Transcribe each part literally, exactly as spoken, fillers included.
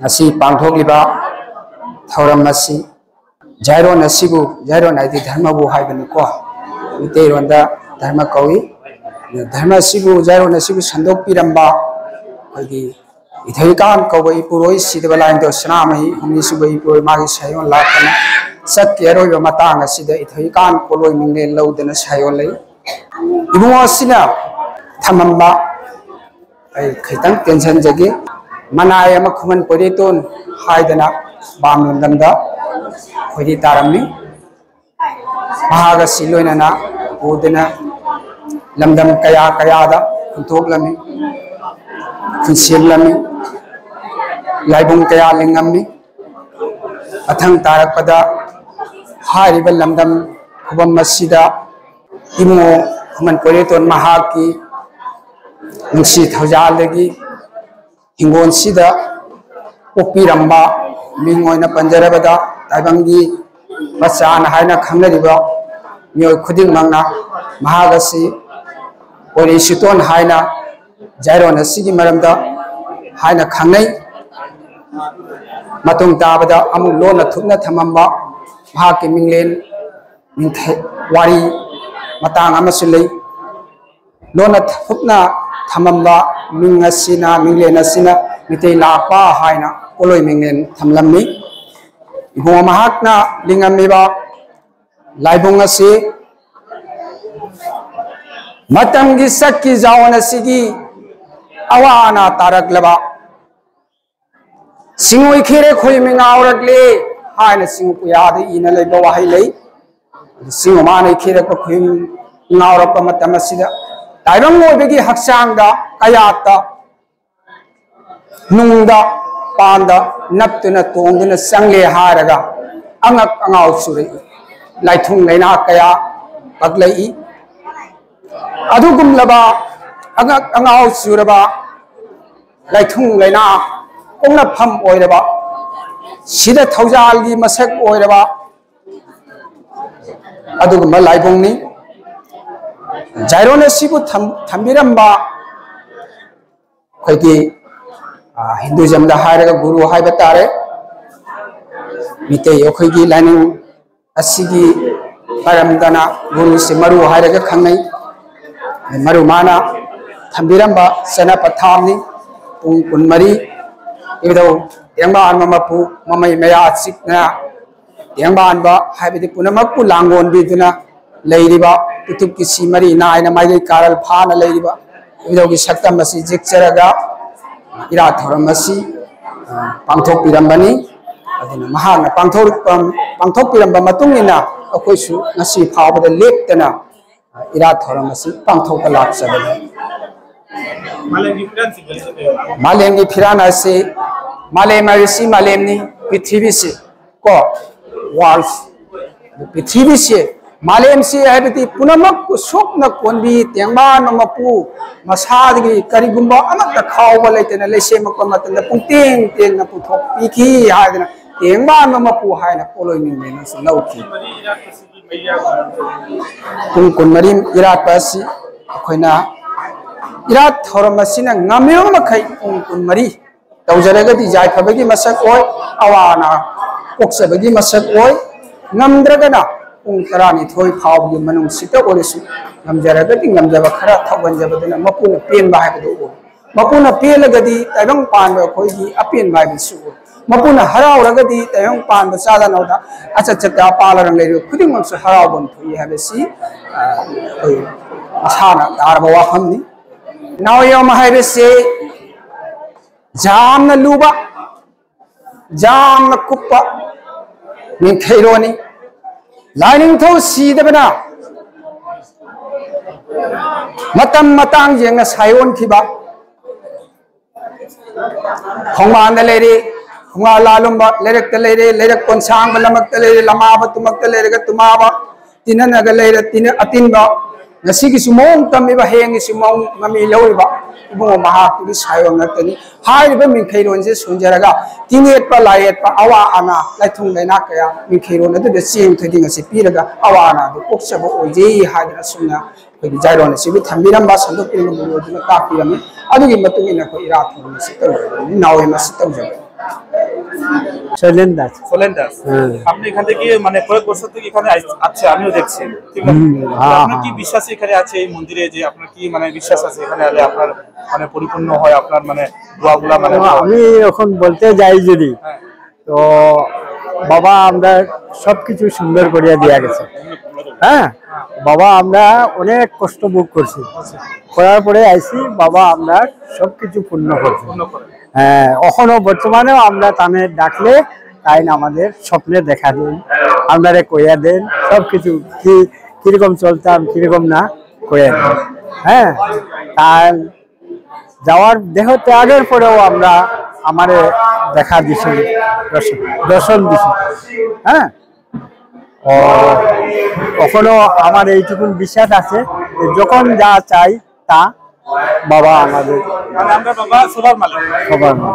ꯉꯁꯤ ꯄꯥꯡꯊꯣꯛꯂꯤꯕ ꯊꯧꯔꯝ ꯑꯁꯤ, ꯖꯥꯏꯔꯣꯟ ꯑꯁꯤꯕꯨ, ꯖꯥꯏꯔꯣꯟ ꯍꯥꯏꯗꯤ ꯙꯔꯃꯕꯨ ꯍꯥꯏꯕꯅꯤꯀꯣ, ꯃꯩꯇꯩꯔꯣꯟꯗ ꯙꯔꯃ ꯀꯧꯏ꯫ ꯙꯔꯃ ꯑꯁꯤꯕꯨ, ꯖꯥꯏꯔꯣꯟ ꯑꯁꯤꯕꯨ ꯁꯟꯗꯣꯛꯄꯤꯔꯝꯕ ꯑꯩꯈꯣꯏꯒꯤ ꯏꯊꯩꯀꯥꯟ ꯀꯧꯕ ꯏꯄꯨꯔꯣꯏ ꯁꯤꯗꯕ ꯂꯥꯏꯅꯤꯡꯊꯧ ꯁꯅꯥꯃꯍꯤ ꯍꯨꯝꯅꯤꯁꯨꯕ ꯏꯄꯨꯔꯣꯏ ꯃꯥꯒꯤ ꯁꯥꯏꯑꯣꯟ ꯂꯥꯛꯇꯅ ꯆꯠꯀꯦ ꯑꯔꯣꯏꯕ ꯃꯇꯥꯡ ꯑꯁꯤꯗ ꯏꯊꯩꯀꯥꯟ ꯄꯣꯠꯂꯣꯏ ꯃꯤꯡꯂꯦꯟ ꯂꯧꯗꯅ ꯁꯥꯏꯑꯣꯟ ꯂꯩ꯫ ꯏꯕꯨꯡꯉꯣ ꯑꯁꯤꯅ ꯊꯝꯃꯝꯕ, ꯑꯩ ꯈꯤꯇꯪ ꯇꯦꯟꯁꯤꯟꯖꯒꯦ, ꯃꯅꯥꯏ ꯑꯃ ꯈꯨꯃꯟ ꯄꯣꯏꯔꯦꯇꯣꯟ ꯍꯥꯏꯗꯅ ꯕꯥꯝ ꯂꯝꯗꯝꯗ ꯈꯣꯏꯔꯤ ꯇꯥꯔꯝꯃꯤ꯫ ꯃꯍꯥꯛ ꯑꯁꯤ ꯂꯣꯏꯅꯅ ꯄꯨꯗꯨꯅ ꯂꯝꯗꯝ ꯀꯌꯥ ꯀꯌꯥꯗ ꯈꯨꯟꯊꯣꯛꯂꯝꯃꯤ, ꯈꯨꯟꯁꯦꯝꯂꯝꯃꯤ, ꯂꯥꯏꯕꯨꯡ ꯀꯌꯥ ꯂꯤꯡꯉꯝꯃꯤ꯫ ꯃꯊꯪ ꯇꯥꯔꯛꯄꯗ ꯍꯥꯏꯔꯤꯕ ꯂꯝꯗꯝ ꯈꯨꯕꯝ ꯑꯁꯤꯗ ꯏꯕꯨꯡꯉꯣ ꯈꯨꯃꯟ ꯄꯣꯏꯔꯦꯇꯣꯟ ꯃꯍꯥꯛꯀꯤ ꯅꯨꯡꯁꯤ ꯊꯧꯖꯥꯜꯗꯒꯤ ꯍꯤꯡꯒꯣꯜꯁꯤꯗ ꯄꯣꯛꯄꯤꯔꯝꯕ, ꯃꯤꯡ ꯑꯣꯏꯅ ꯄꯟꯖꯔꯕꯗ ꯇꯥꯏꯕꯪꯒꯤ ꯃꯆꯥꯅ ꯍꯥꯏꯅ ꯈꯪꯅꯔꯤꯕ ꯃꯤꯑꯣꯏ ꯈꯨꯗꯤꯡꯃꯛꯅ ꯃꯍꯥꯛ ꯑꯁꯤ ꯄꯣꯏꯔꯦꯁꯤꯇꯣꯟ ꯍꯥꯏꯅ ꯖꯥꯏꯔꯣꯟ ꯑꯁꯤꯒꯤ ꯃꯔꯝꯗ ꯍꯥꯏꯅ ꯈꯪꯅꯩ꯫ ꯃꯇꯨꯡ ꯇꯥꯕꯗ ꯑꯃꯨꯛ ꯂꯣꯟꯅ ꯊꯨꯞꯅ ꯊꯝꯃꯝꯕ ꯃꯍꯥꯛꯀꯤ ꯃꯤꯡꯂꯦꯟ, ꯅꯤꯡꯊ-, ꯋꯥꯔꯤ ꯃꯇꯥꯡ ꯑꯃꯁꯨ ꯂꯩ꯫ ꯂꯣꯟꯅ ꯊꯨꯞꯅ ꯊꯝꯃꯝꯕ ꯃꯤꯡ ꯑꯁꯤꯅ, ꯃꯤꯡꯂꯦꯟ ꯑꯁꯤꯅ ꯃꯤꯇꯩ ꯂꯥꯛꯄ ꯍꯥꯏꯅ ꯄꯣꯠꯂꯣꯏ ꯃꯤꯡꯂꯦꯟ ꯊꯝꯂꯝꯃꯤ꯫ ꯏꯕꯨꯡꯉꯣ ꯃꯍꯥꯛꯅ ꯂꯤꯡꯉꯝꯃꯤꯕ ꯂꯥꯏꯕꯨꯡ ꯑꯁꯤ ꯃꯇꯝꯒꯤ ꯁꯛꯀꯤ ꯖꯥꯋꯣꯟ ꯑꯁꯤꯒꯤ ꯑꯋꯥ ꯑꯅꯥ ꯇꯥꯔꯛꯂꯕ ꯁꯤꯡꯉꯣꯏ ꯈꯦꯔꯦ ꯈꯣꯏ ꯃꯤ ꯉꯥꯎꯔꯛꯂꯦ ꯍꯥꯏꯅ ꯁꯤꯡꯉꯨ ꯄꯨꯌꯥꯗ ꯏꯅ ꯂꯩꯕ ꯋꯥꯍꯩ ꯂꯩ꯫ ꯑꯗꯨ ꯁꯤꯡꯉꯨ ꯃꯥꯅ ꯏꯈꯦꯔꯛꯄ ꯈꯣꯏ ꯃꯤ ꯉꯥꯎꯔꯛꯄ ꯃꯇꯝ ꯑꯁꯤꯗ ꯇꯥꯏꯕꯪ ꯑꯣꯏꯕꯒꯤ ꯍꯛꯆꯥꯡꯗ ꯀꯌꯥꯠꯇ ꯅꯨꯡꯗ ꯄꯥꯟꯗ ꯅꯞꯇꯨꯅ ꯇꯣꯡꯗꯨꯅ ꯆꯪꯂꯦ ꯍꯥꯏꯔꯒ ꯑꯉꯛ ꯑꯉꯥꯎ ꯆꯨꯔꯛꯏ꯫ ꯂꯥꯏꯊꯨꯡ ꯂꯩꯅꯥ ꯀꯌꯥ ꯄꯛꯂꯛꯏ꯫ ꯑꯗꯨꯒꯨꯝꯂꯕ ꯑꯉꯛ ꯑꯉꯥꯎ ꯆꯨꯔꯕ ꯂꯥꯏꯊꯨꯡ ꯂꯩꯅꯥ ꯄꯣꯛꯅꯐꯝ ꯑꯣꯏꯔꯕ, ꯁꯤꯗ ꯊꯧꯖꯥꯜꯒꯤ ꯃꯁꯛ ꯑꯣꯏꯔꯕ ꯑꯗꯨꯒꯨꯝꯕ ꯂꯥꯏꯕꯨꯡꯅꯤ꯫ ꯖꯥꯏꯔꯣꯟ ꯑꯁꯤꯕꯨ ꯊꯝ-, ꯊꯝꯕꯤꯔꯝꯕ ꯑꯩꯈꯣꯏꯒꯤ ꯍꯤꯟꯗꯨꯏꯖꯝꯗ ꯍꯥꯏꯔꯒ ꯒꯨꯔꯨ ꯍꯥꯏꯕ ꯇꯥꯔꯦ꯫ ꯃꯤꯇꯩ ꯑꯩꯈꯣꯏꯒꯤ ꯂꯥꯏꯅꯤꯡ ꯑꯁꯤꯒꯤ ꯃꯔꯝꯗꯅ ꯒꯨꯔꯨꯁꯤ ꯃꯔꯨ ꯍꯥꯏꯔꯒ ꯈꯪꯅꯩ꯫ ꯃꯔꯨ ꯃꯥꯅ ꯊꯝꯕꯤꯔꯝꯕ ꯆꯠꯅ ꯄꯊꯥꯞꯅꯤ꯫ ꯄꯨꯡ ꯀꯨꯟꯃꯔꯤ ꯏꯙꯧ ꯇꯦꯡꯕꯥꯟꯕ ꯃꯄꯨ ꯃꯃꯩ ꯃꯌꯥ ꯆꯤꯛꯅ ꯇꯦꯡꯕꯥꯟꯕ ꯍꯥꯏꯕꯗꯤ ꯄꯨꯝꯅꯃꯛꯄꯨ ꯂꯥꯡꯒꯣꯟꯕꯤꯗꯨꯅ ꯂꯩꯔꯤꯕ, ꯄꯨꯊꯨꯞꯀꯤ ꯁꯤ ꯃꯔꯤ ꯅꯥꯏꯅ ꯃꯥꯏꯀꯩ ꯀꯥꯔꯜ ꯐꯥꯅ ꯂꯩꯔꯤꯕ ꯏꯙꯧꯒꯤ ꯁꯛꯇꯝ ꯑꯁꯤ ꯖꯤꯛꯆꯔꯒ ꯏꯔꯥꯠ ꯊꯧꯔꯝ ꯑꯁꯤ, ꯑ, ꯄꯥꯡꯊꯣꯛꯄꯤꯔꯝꯕꯅꯤ꯫ ꯑꯗꯨꯅ ꯃꯍꯥꯛꯅ ꯄꯥꯡꯊꯣꯔꯛꯄ, ꯄꯥꯡꯊꯣꯛꯄꯤꯔꯝꯕ ꯃꯇꯨꯡ ꯏꯟꯅ ꯑꯩꯈꯣꯏꯁꯨ ꯉꯁꯤ ꯐꯥꯎꯕꯗ ꯂꯦꯞꯇꯅ, ꯑ, ꯏꯔꯥꯠ ꯊꯧꯔꯝ ꯑꯁꯤ ꯄꯥꯡꯊꯣꯛꯄ ꯂꯥꯛꯆꯕꯅꯤ꯫ ꯃꯥꯂꯦꯝꯒꯤ ꯐꯤꯔꯥꯟ ꯑꯁꯤ, ꯃꯥꯂꯦꯝ ꯍꯥꯏꯕꯁꯤ ꯃꯥꯂꯦꯝꯅꯤ, ꯄ꯭ꯔꯤꯊꯤꯕꯤꯁꯤ ꯀꯣ, ꯋꯥꯔꯜ, ꯄ꯭ꯔꯤꯊꯤꯕꯤꯁꯦ, ꯃꯥꯂꯦꯝꯁꯤ ꯍꯥꯏꯕꯗꯤ ꯄꯨꯝꯅꯃꯛꯄꯨ ꯁꯨꯞꯅ ꯀꯣꯟꯕꯤ ꯇꯦꯡꯕꯥꯟꯕ ꯃꯄꯨ, ꯃꯁꯥꯗꯒꯤ ꯀꯔꯤꯒꯨꯝꯕ ꯑꯃꯠꯇ ꯈꯥꯎꯕ ꯂꯩꯇꯅ ꯂꯩꯁꯦꯝꯃꯛꯄ ꯃꯇꯝꯗ ꯄꯨꯡꯇꯦꯡ ꯇꯦꯡꯅ ꯄꯨꯊꯣꯛꯄꯤꯈꯤ ꯍꯥꯏꯗꯅ ꯇꯦꯡꯕꯥꯟꯕ ꯃꯄꯨ ꯍꯥꯏꯅ ꯄꯣꯠꯂꯣꯏ ꯃꯤꯡ ꯑꯣꯏꯅꯁꯨ ꯂꯧꯈꯤ꯫ ꯄꯨꯡ ꯀꯨꯟꯃꯔꯤ ꯏꯔꯥꯠꯄ ꯑꯁꯤ ꯑꯩꯈꯣꯏꯅ ꯏꯔꯥꯠ ꯊꯧꯔꯝ ꯑꯁꯤꯅ ꯉꯝꯂꯤꯕ ꯃꯈꯩ ꯄꯨꯡ ꯀꯨꯟꯃꯔꯤ ꯇꯧꯖꯔꯒꯗꯤ ꯌꯥꯏꯐꯕꯒꯤ ꯃꯁꯛ ꯑꯣꯏ, ꯑꯋꯥ ꯑꯅꯥ ꯀꯣꯛꯆꯕꯒꯤ ꯃꯁꯛ ꯑꯣꯏ꯫ ꯉꯝꯗ꯭ꯔꯒꯅ ꯄꯨꯡ ꯇꯔꯥꯅꯤꯊꯣꯏ ꯐꯥꯎꯕꯒꯤ ꯃꯅꯨꯡꯁꯤꯗ ꯑꯣꯏꯔꯁꯨ ꯉꯝꯖꯔꯒꯗꯤ ꯉꯝꯖꯕ ꯈꯔ ꯊꯧꯒꯟꯖꯕꯗꯨꯅ ꯃꯄꯨꯅ ꯄꯦꯟꯕ ꯍꯥꯏꯕꯗꯨ ꯑꯣꯏ꯫ ꯃꯄꯨꯅ ꯄꯦꯜꯂꯒꯗꯤ ꯇꯥꯏꯕꯪ ꯄꯥꯟꯕ ꯑꯩꯈꯣꯏꯒꯤ ꯑꯄꯦꯟꯕ ꯍꯥꯏꯕꯁꯨ ꯑꯣꯏ꯫ ꯃꯄꯨꯅ ꯍꯔꯥꯎꯔꯒꯗꯤ ꯇꯥꯏꯕꯪ ꯄꯥꯟꯕ ꯆꯥꯗ ꯅꯧꯗ ꯑꯆꯠ ꯆꯠꯇ ꯑꯄꯥ ꯑꯔꯪ ꯂꯩꯔꯤꯕ ꯈꯨꯗꯤꯡꯃꯛꯁꯨ ꯍꯔꯥꯎꯕ ꯊꯣꯛꯏ ꯍꯥꯏꯕꯁꯤ, ꯑ, ꯑꯩꯈꯣꯏ ꯃꯁꯥꯅ ꯇꯥꯔꯕ ꯋꯥꯐꯝꯅꯤ꯫ ꯅꯥꯎꯌꯝ ꯍꯥꯏꯕꯁꯤ ꯌꯥꯝꯅ ꯂꯨꯕ, ꯌꯥꯝꯅ ꯀꯨꯞꯄ ꯅꯤꯡꯊꯩꯔꯣꯟꯅꯤ꯫ ꯂꯥꯏꯅꯤꯡꯊꯧ ꯁꯤꯗꯕꯅ ꯃꯇꯝ ꯃꯇꯥꯡ ꯌꯦꯡꯅ ꯁꯥꯏꯑꯣꯟꯈꯤꯕ, ꯈꯣꯡꯕꯥꯟꯗ ꯂꯩꯔꯦ, ꯈꯣꯡꯕꯥꯟ ꯂꯥꯂꯨꯝꯕ, ꯂꯩꯔꯛꯇ ꯂꯩꯔꯦ, ꯂꯩꯔꯛ ꯀꯣꯟꯁꯥꯡꯕ, ꯂꯝꯃꯛꯇ ꯂꯩꯔꯦ, ꯂꯃꯥꯕ, ꯇꯨꯃꯛꯇ ꯂꯩꯔꯒ ꯇꯨꯃꯥꯕ, ꯇꯤꯟꯅꯅꯒ ꯂꯩꯔꯦ, ꯇꯤꯟꯅ ꯑꯇꯤꯟꯕ, ꯉꯁꯤꯒꯤꯁꯨ ꯃꯑꯣꯡ ꯇꯝꯃꯤꯕ, ꯍꯌꯦꯡꯒꯤꯁꯨ ꯃꯑꯣꯡ ꯃꯃꯤ ꯂꯧꯔꯤꯕ ꯏꯕꯨꯡꯉꯣ ꯃꯍꯥꯛꯇꯨꯒꯤ ꯁꯥꯏꯑꯣꯟ ꯉꯥꯛꯇꯅꯤ꯫ ꯍꯥꯏꯔꯤꯕ ꯃꯤꯡꯈꯩꯔꯣꯟꯁꯦ ꯁꯣꯟꯖꯔꯒ ꯇꯤꯟꯌꯦꯠꯄ, ꯂꯥꯏꯌꯦꯠꯄ, ꯑꯋꯥ ꯑꯅꯥ, ꯂꯥꯏꯊꯨꯡ ꯂꯩꯅꯥ ꯀꯌꯥ ꯃꯤꯡꯈꯩꯔꯣꯟ ꯑꯗꯨꯗ ꯆꯦꯡ ꯊꯣꯏꯗꯤꯡ ꯑꯁꯤ ꯄꯤꯔꯒ ꯑꯋꯥ ꯑꯅꯥꯗꯨ ꯀꯣꯛꯆꯕ ꯑꯣꯏꯖꯩ ꯍꯥꯏꯗꯅ ꯑꯁꯨꯝꯅ ꯑꯩꯈꯣꯏꯒꯤ ꯖꯥꯏꯔꯣꯟ ꯑꯁꯤꯕꯨ ꯊꯝꯕꯤꯔꯝꯕ, ꯁꯟꯗꯣꯛꯄꯤꯔꯝꯕ ꯒꯨꯔꯨ ꯑꯗꯨꯅ ꯇꯥꯛꯄꯤꯔꯝꯃꯤ꯫ ꯑꯗꯨꯒꯤ ꯃꯇꯨꯡ ꯏꯟꯅ ꯑꯩꯈꯣꯏ ꯏꯔꯥꯠ ꯊꯧꯔꯝ ꯑꯁꯤ ꯇꯧꯖꯕꯅꯤ, ꯅꯥꯎꯔꯦꯝ ꯑꯁꯤ ꯇꯧꯖꯕꯅꯤ꯫ শৈলেন দাস। শৈলেন দাস, হুম। আপনি এখান থেকে মানে কয়েক বছর থেকে এখানে আস- আছে, আমিও দেখছি, ঠিক আছে? হুম, তো হ্যাঁ, আপনার কি হ্যাঁ। বিশ্বাস এখানে আছে এই মন্দিরে, যে আপনার কি মানে বিশ্বাস আছে এখানে এলে আপনার মানে পরিপূর্ণ হয় আপনার মানে দোয়াগুলা মানে হয়? আমি এখন বলতে যাই যদি, হ্যাঁ। তো বাবা আমরা সব কিছু সুন্দর করিয়া দিয়া গেছে। হ্যাঁ, বাবা আমরা অনেক কষ্ট ভোগ করছি, করার পরে আইছি, বাবা আমরা সব কিছু পূর্ণ করছে। পূর্ণ করে। হ্যাঁ, এখনো বর্তমানেও আমরা তানে ডাকলে তাই আমাদের স্বপ্নে দেখা দেন, আমরারে কইয়া দেন সব কিছু, কি কিরকম চলতাম কিরকম না কইয়া দেন। হ্যাঁ, তার যাওয়ার দেহ ত্যাগের পরেও আমরা আমারে দেখা দিছে, দর্শন দর্শন দিছে। হ্যাঁ, ও এখনো আমার এইটুকুন বিশ্বাস আছে যে যখন যা চাই তা বাবা আমাদের মানে আমরা বাবা সবার মালিক। সবার মা।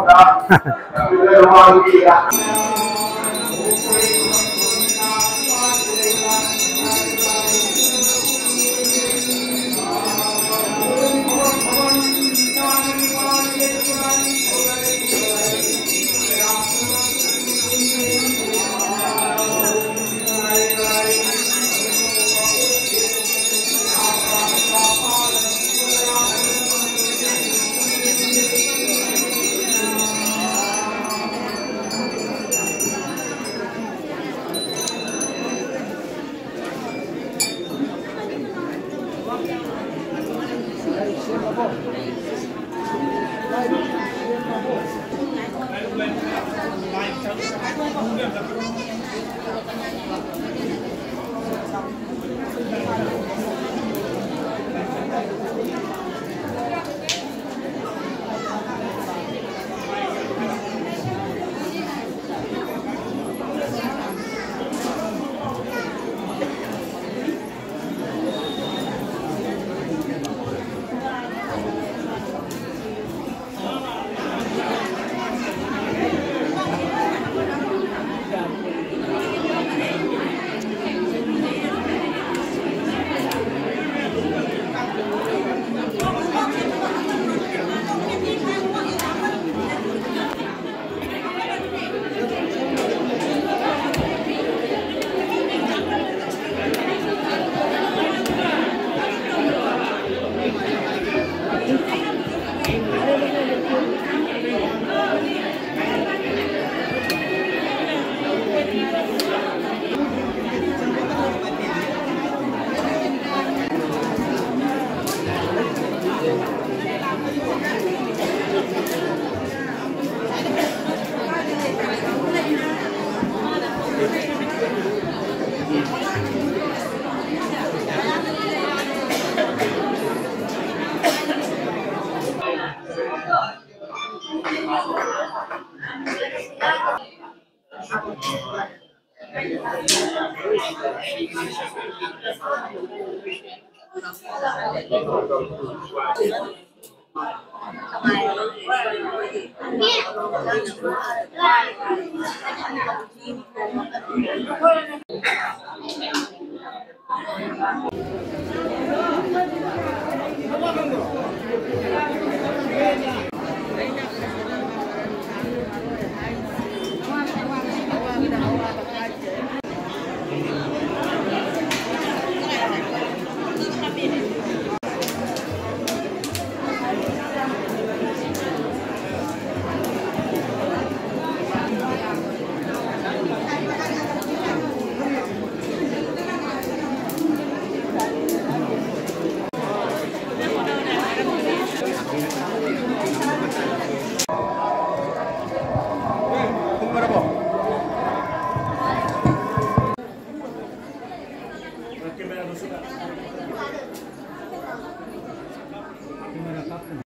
Camera doon sa